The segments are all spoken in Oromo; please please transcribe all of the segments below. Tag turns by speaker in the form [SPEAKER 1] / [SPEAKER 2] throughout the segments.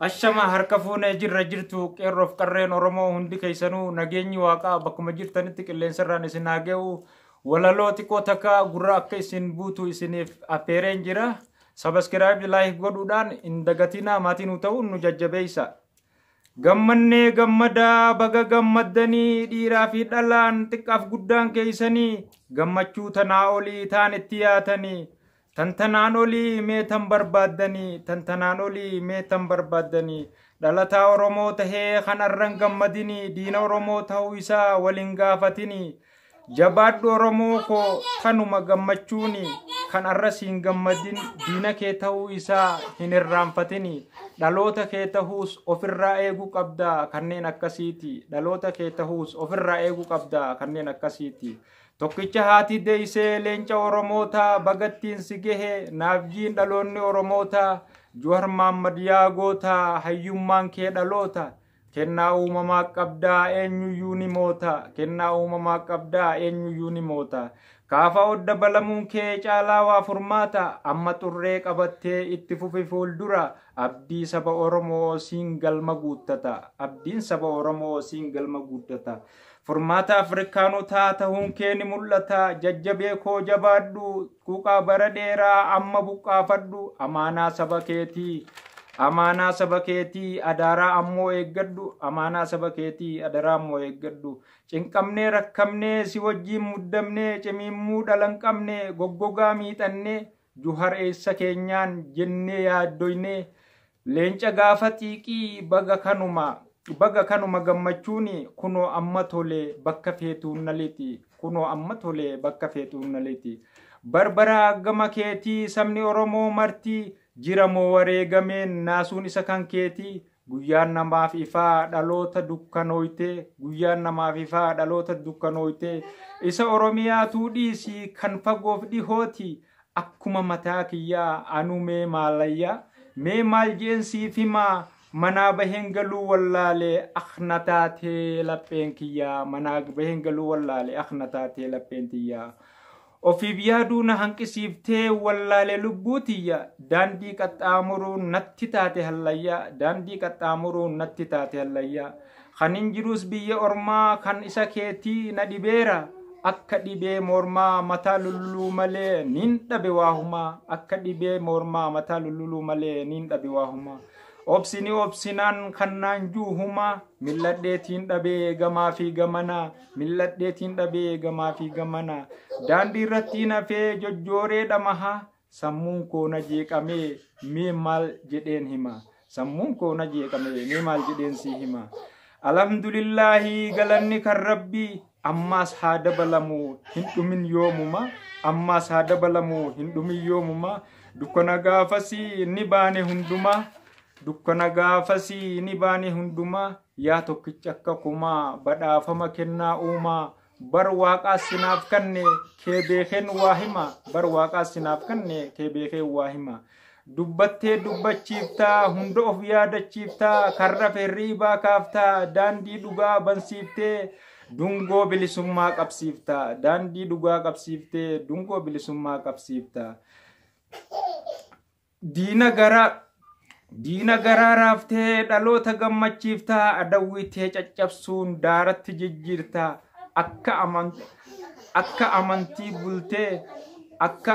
[SPEAKER 1] Ashama harka fuunee jirra jirtu qeerroof qarreen Oromoo hundi keessanuu nageenyi waaqaa bakkuma jirtanitti qilleensarraan isin haa ga'u. Walaloo xiqqoo takka gurra akka isin buutu isiniif affeereen jira. Subscribe, like godhuudhaan hin dagatinaa, maatii nu ta'uun nu jajjabeessa. Gammannee gammadaa, baga gammaddanii, dhiiraa fi dhalaan, xiqqaaf guddaan keessanii, gammachuu tanaa olii taan itti yaatanii, tantanaan olii mee tan barbaaddanii, tantanaan olii mee tan barbaaddanii. Dhalataa Oromoo tahee kan arran gammadinii diina Oromoo ta'uu isaa waliin gaafatinii. Jabaadhu Oromoo koo, tanuma gammachuuni. Kan arras hin gammadin diina kee ta'uu isaa hin irraanfatini. Dhaloota kee tahuus ofirraa eeguu qabda kanneen akkasiiti. Dhaloota kee tahuus ofirraa eeguu qabda kanneen akkasiiti. Tokkicha haati deeysee, leenca Oromoota, bagattiin si gahe naafjiin dhaloonni Oromoota. Juhar Maammad, yaa goota, hayyummaan kee dhaloota. Kennaa uumamaa qabdaa, eenyuyyuu ni moota. Kennaa uumamaa qabdaa, eenyuyyuu ni moota. Kaafa odda balamuun kee caalaa waa furmaata. Amma xurree qabattee itti fufi fuuldura. Abdii saba Oromoo siin galma guuttata. Abdiin saba Oromoo siin galma guuttata. Furmaata Afrikaanotaa tahuun kee ni mul'ata. Jajjabee koo jabaadhu. Quuqaa bara dheeraa amma buqqaafadhu. Amaanaa saba keetii. Amaanaa saba keetii adaaraa ammoo eeggadhu. Amaanaa saba keetii adaraa ammoo eeggadhu. Cinqamnee rakkamnee si wajjiin muddamnee, cimiimmuu dhala hin qabne goggogaa miixannee, Juhar eessa keenyaan jennee yaaddoynee. Leenca gaafa xiiqii, baga kanuma gammachuuni. Kunoo amma tole, bakka feetuun na lixi. Kunoo amma tole, bakka feetuun na lixi. Barbara gama keetii sabni Oromoo marti jira moo wareegameen naasuun isa kan keetii? Guyyaan namaaf ifaa, dhaloota dukkanooyte. Guyyaan namaaf ifaa, dhaloota dukkanooyte. Isa Oromiyaatuu dhiisi, kan fagoof dhihooti akkuma mataa kiyyaa. Anu mee maalayyaa, mee maal jeen siif himaa? Manaa baheen galuu wallaalee, akna taatee lapheen kiyyaa. Manaa baheen galuu wallaalee, akna taatee lapheen tiyyaa. Ofiif yaaduu na hanqisiiftee wallaalee lubbuu tiyya. Daandii qaxxaamuruun natti taate hallayyaa. Daandii qaxxaamuruun natti taate hallayyaa. Kan hin jirus biyya ormaa, kan isa keetii na dhibeera. Akka dhibee mormaa mataa lulluu malee nin dhabe waahumaa. Akka dhibee mormaa mataa lulluu malee nin dhabe waahumaa. Obsini obsinaan kannaan juuhumaa, milladheetiin dhabee gamaa fi gamanaa. Milladheetiin dhabee gamaa fi gamanaa. Daandii irratti nafee jojjooree dhamahaa. Sammuun koo na jeeqamee, mee maal jedheen hima? Sammuun koo na jeeqamee, mee maal jedheen si hima? Alhamdulillaahi, galanni kan Rabbii, ammaas haa dabalamu, hin dhumin yoomuma. Ammaas haa dabalamu, hin dhumin yoomuma. Dukkana gaafasii ni baane hundumaa. Dukkana gaafasii ni baane hundumaa. Yaa tokkicha akka kumaa, badhaafama kennaa uumaa, bar waaqaa sinaaf kanne kee beekeen waa hima. Bar waaqaa sinaaf kanne kee beekeen waa hima. Dubbattee dubbachiiftaa, hunda of yaadachiiftaa, karra hirriibaa kaaftaa, daandii dhugaa bansiiftee dungoo bilisummaa qabsiiftaa. Daandii dhugaa qabsiiftee dungoo bilisummaa qabsiiftaa. Diina garaa raaftee dhaloota gammachiiftaa, adawwiitee caccabsuun daaratti jijjiirtaa. Akka amantii bultee, akka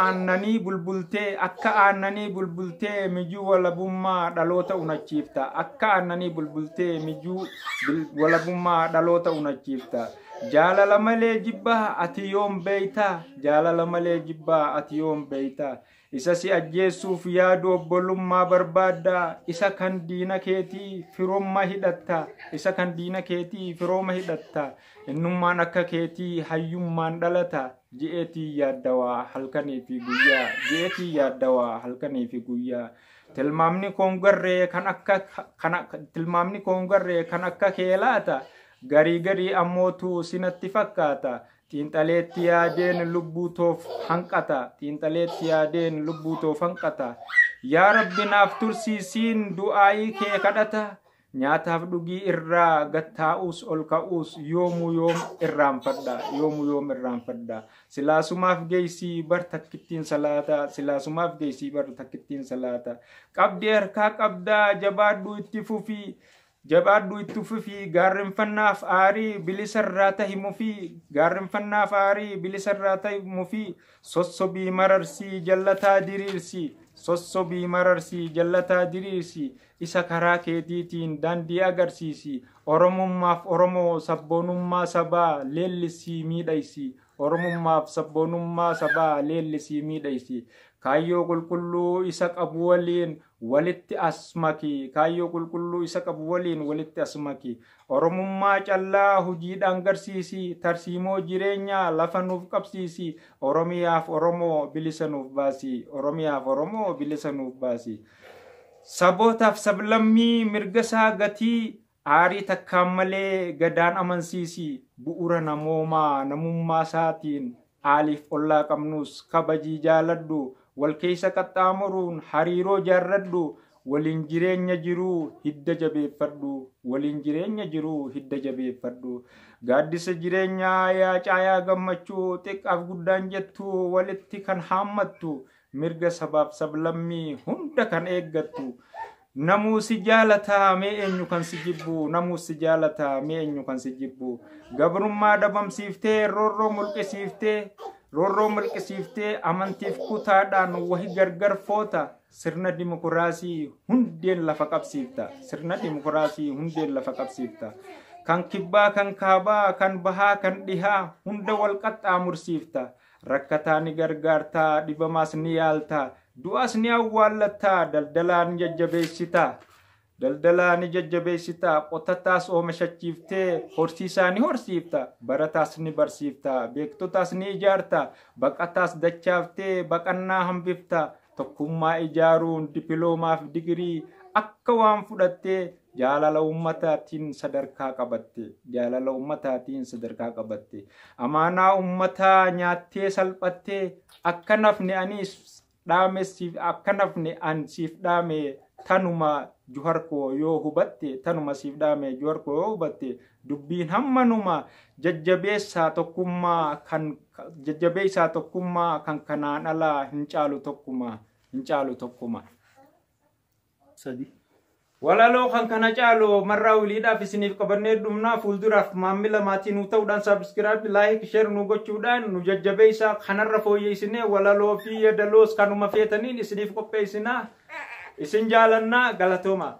[SPEAKER 1] aannanii bulbultee, akka aannanii bulbultee mijuu walabummaa dhaloota unachiifta. Akka aannanii bulbultee mijuu walabummaa dhaloota unachiifta. Jaalala malee jibbaa ati yoom beeytaa? Jaalala malee jibbaa ati yoom beeytaa? Isa si ajjeessuuf yaadu obbolummaa barbaaddaa. Isa kan diina keetii firooma hidhatta. Isa kan diina keetii firooma hidhatta. Innummaan akka keetii hayyummaan dhalata je'eetii yaaddawaa halkanii fi guyyaa. Je'eetii yaaddawaa halkanii fi guyyaa. Tilmaamni koongarree kan akka kee laata? Garii garii ammootu sinatti fakkaata. Xiinxaleetti yaadeen lubbuu toof hanqata. Xiinxaleetti yaadeen lubbuu toof hanqata. Yaa Rabbi, naaf tursiisiin du'aayii kee kadhata. Nyaataaf dhugii irraa gattaa'uus ol ka'uus yoomuu yoom irraanfadha, yoomuu yoom irraanfadha. Silaasumaaf geessii bar takkittiin salaata, silaasumaaf geessii bar takkittiin salaata. Qabdee harkaa qabdaa, jabaadhuu itti fufii, jabaadhuu itti fufii. Gaarrenfannaaf aarii bilisarraa tahi mufii, gaarrenfannaaf aarii bilisarraa tahi mufii. Sossobii mararsii jallataa diriirsi, sossobii mararsii jallataa diriirsi. Isa karaa keetiitiin daandii agarsiisi. Oromummaaf Oromoo sabboonummaa sabaa leellisii miidhaysi, Oromummaaf sabboonummaa sabaa leellisii miidhaysi. Kaayyoo qulqulluu isa qabu waliin walitti asmaki, kaayyoo qulqulluu isa qabu waliin walitti asmaki. Oromummaa callaa hojiidhaan garsiisi, tarsiimoo jireenyaa lafa nuuf qabsiisi. Oromiyaaf Oromoo bilisa nuuf baasi, Oromiyaaf Oromoo bilisa nuuf baasi. Sabootaaf sablammii mirga isaa gatii aarii takkaan malee gadaan amansiisi. Bu'uura namoomaa namummaa isaatiin aaliif ollaa qabnus kabajii jaaladhu. Wal keessa qaxxaamuruun hariiroo jaarradhu. Waliin jireenya jiruu hidda jabeeffadhu, waliin jireenya jiruu hidda jabeeffadhu. Gaaddisa jireenyaa yaa caayaa gammachuu, xiqqaaf guddaan jettu walitti kan haammattu, mirga sabaaf sablammii hunda kan eeggattu. Namuu si jaalataa, mee eenyu kan si jibbu? Namuu si jaalataa, mee eenyu kan si jibbu? Gabrummaa dhabamsiiftee, roorroo mulqisiiftee, roorroo mulqisiiftee, amantiif kutaadhaan wahi gargar foota. Sirna dimokiraasii hundeen lafa qabsiifta, sirna dimokiraasii hundeen lafa qabsiifta. Kan kibbaa, kan kaabaa, kan bahaa, kan dhihaa hunda wal qaxxaamursiifta. Rakkataa ni gargaartaa, dhibamaas ni yaaltaa, du'as ni awwaallattaa. Daldalaa ni jajjabeessitaa, daldalaa ni jajjabeessitaa. Qotataas oomishachiiftee horsiisaa ni horsiifta, barataas ni barsiifta, beektotaas ni ijaarta, baqataas dachaaftee baqannaa hambifta. Tokkummaa ijaaruun dipiloomaaf digirii akka waan fudhattee, jaalala ummataatiin sadarkaa qabatte, jaalala ummataatiin sadarkaa qabatte. Amaanaa ummataa nyaattee salphattee, akka nafni anis dhaame siif, akka nafni an siif dhaame tanuma Juhar koo yoo hubatte, tanuma siif dhaame Juhar koo yoo hubatte, dubbiin hammanuma. Jajjabeessaa tokkummaa kan jajjabeessaa tokkummaa kan kanaan alaa hin caalu tokkuma, hin caalu tokkuma.
[SPEAKER 2] 3.
[SPEAKER 1] Walaloo kan kana caalu marraa wiliidhaaf isiniif qabannee dhumnaa. Fuulduraaf maamila maatii nu ta'uudhaan subscribe, like, share nu gochuudhaan nu jajjabeessaa. Kanarra fooyyessinee walaloo fi yadaloos kanuma feetaniin isiniif qopheessinaa. Isin jaalannaa, galatooma.